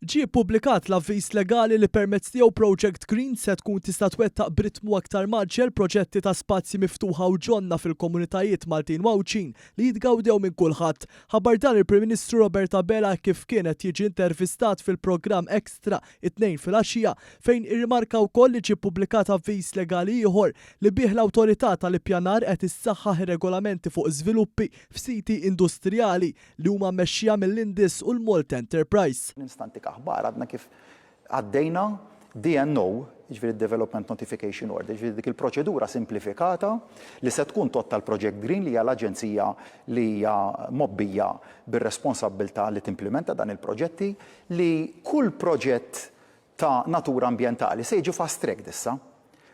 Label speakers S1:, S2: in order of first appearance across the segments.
S1: Ġie ppubblikat l-avviż legali li permezz tiegħu Project Green se tkun tista' twettaq b'ritmu aktar mgħaġġel proġetti ta' spazji miftuħa u ġonna fil-komunitajiet Maltin u Għawdxin li jitgawdew minn kulħadd. Ħabbar dan il-Prim Ministru Robert Abela kif kien qed jiġi intervistat fil-programm Extra it-Tnejn filgħaxija fejn irrimarka wkoll li ġie ppubblikat avviż legali ieħor li bih l-Awtorità tal-Ippjanar qed issaħħaħ ir-regolamenti fuq żviluppi f'siti industrijali li huma mmexxija mill-Indis u l-Malta Enterprise.
S2: Nista' ntik aħbar, għadna kif għaddejna DNO, jiġifieri Development Notification Order, jiġifieri dik il-proċedura simplifikata li se tkun tgħodd għall-Project Green li hija l-aġenzija li hija mgħobbija bir-responsabbiltà li timplimenta dan il-proġetti, li kull proġett ta' natura ambjentali se jiġi fast tracked issa.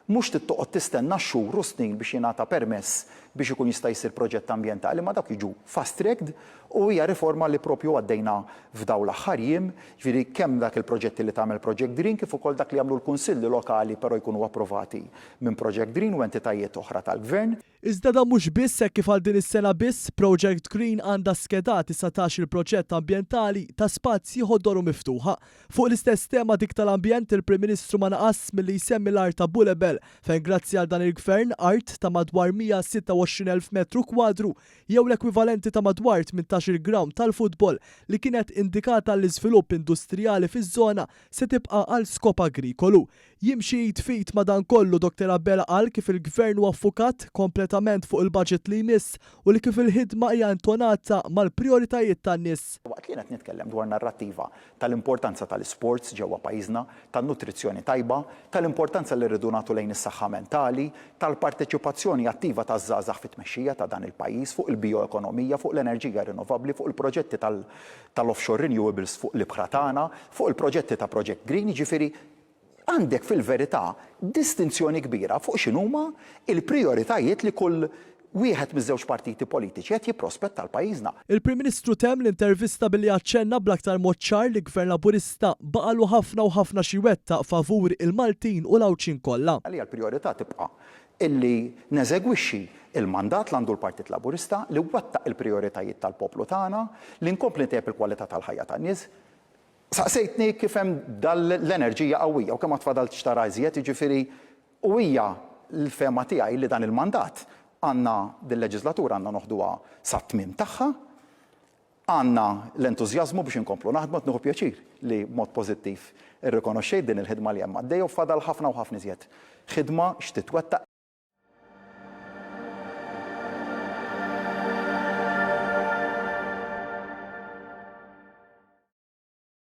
S2: Mhux trid toqgħod tistenna xhur u snin biex jingħata permess biex ikun jista' jsir proġett ambjentali, imma dawk jiġu fast tracked u hija riforma li propju għaddejna f'dawn l-aħħar jiem, jiġifieri kemm dak il-proġetti li tagħmel Project Green kif ukoll dak li jagħmlu l-kunsilli lokali però jkunu approvati minn Project Green u entitajiet oħra tal-Gvern.
S1: Iżda dan mhux biss hekk kif għal din is-sena biss, Project Green għandha skedati 19-il proġett ambjentali ta' spazji ħodor u miftuħa. Fuq l-istess tema dik tal-ambjent, il-Prim Ministru ma naqasx milli jsemmi l-art ta' Bulebel, fejn grazzi għal dan il-Gvern art ta' madwar 126,000 metru kwadru jew l-ekwivalenti ta' madwar 18-il grawnd tal-futbol li kienet indikata għall-iżvilupp industrijali fiż-żona se tibqa' għal skop agrikolu. Jimxi id f'id ma' dan kollu, Dottor Abela qal kif il-Gvern huwa ffukat kompletament fuq il-budget li jmiss u li kif il-ħidma hija intonata mal-prijoritajiet tan-nies.
S2: Waqt li jien qed nitkellem dwar narrattiva tal-importanza tal-isports ġewwa pajjiżna, tan-nutrizzjoni tajba, tal-importanza li rridu nagħtu lejn is-saħħa mentali, tal-parteċipazzjoni attiva taż-żgħażagħ fit-tmexxija ta' dan il-pajjiż, fuq il-bijoekonomija, fuq l-enerġija rinnovabbli, fuq il-proġetti tal-offshore renewables fuq l-ibħra tagħna, fuq il-proġetti ta' Project Green, jiġifieri Għandek fil-verità distinzjoni kbira fuq x'inhuma l-prijoritajiet li kull wieħed miż-żewġ partiti politiċi qed jipprospetta għal pajjiżna.
S1: Il-Prim Ministru temm l-intervista billi aċċenna bl-aktar mod ċar li Gvern Laburista baqagħlu ħafna u ħafna xi jwettaq favur il-Maltin u l-Għawdxin kollha.
S2: Għalija l-prijorità tibqa' illi neżegwixxi l-mandat l għandu l-Partit Laburista, li nwettaq il-prijoritajiet tal-poplu tagħna, li nkompli ntejjeb il-kwalità tal-ħajja tan-nies. Saqsejtni kif hemm dal-enerġija qawwija u kemm għad fadal x'tara iżjed, jiġifieri u hija l-fehma tiegħi li dan il-mandat għandna dil-leġiżlatura għandna noħduha sat-tmiem tagħha. Għandna l-entużjażmu biex inkomplu naħdmu, qed nieħu pjaċir li b'mod pożittiv irrikonoxxejt din il-ħidma li hemm għaddejja u fadal ħafna u ħafna iżjed ħidma x'titwettaq.